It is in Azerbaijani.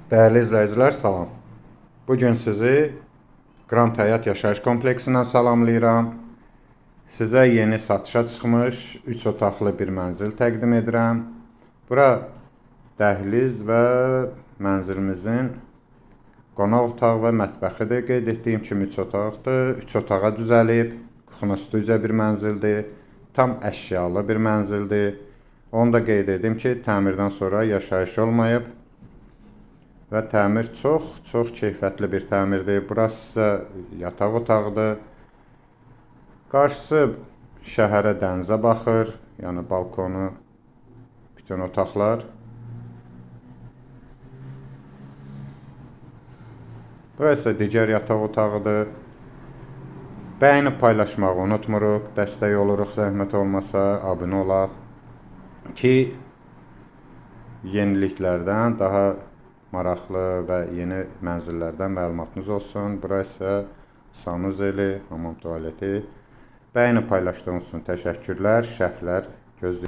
Dəyərli izləyicilər, salam. Bugün sizi Grand Həyat Yaşayış Kompleksindən salamlayıram. Sizə yeni satışa çıxmış 3 otaqlı bir mənzil təqdim edirəm. Bura dəhliz və mənzilimizin qonaq otağı və mətbəxidir. Qeyd etdiyim kimi 3 otaqdır. 3 otağa düzəlib, kuxuna studiya bir mənzildir. Tam əşyalı bir mənzildir. Onu da qeyd edim ki, təmirdən sonra yaşayış olmayıb. Və təmir çox keyfiyyətli bir təmirdir. Burası isə yataq otağıdır. Qarşısı şəhərə, dənizə baxır. Yəni balkonu, bütün otaqlar. Burası isə digər yataq otağıdır. Bəyənib paylaşmağı unutmuruq. Dəstək oluruq, zəhmət olmasa abunə olaq ki, yeniliklərdən, daha maraqlı və yeni mənzillərdən məlumatınız olsun. Bura isə sanuzeli, hamam tualeti. Bəyənib paylaşdığınız üçün təşəkkürlər, şərhlər gözləyirik.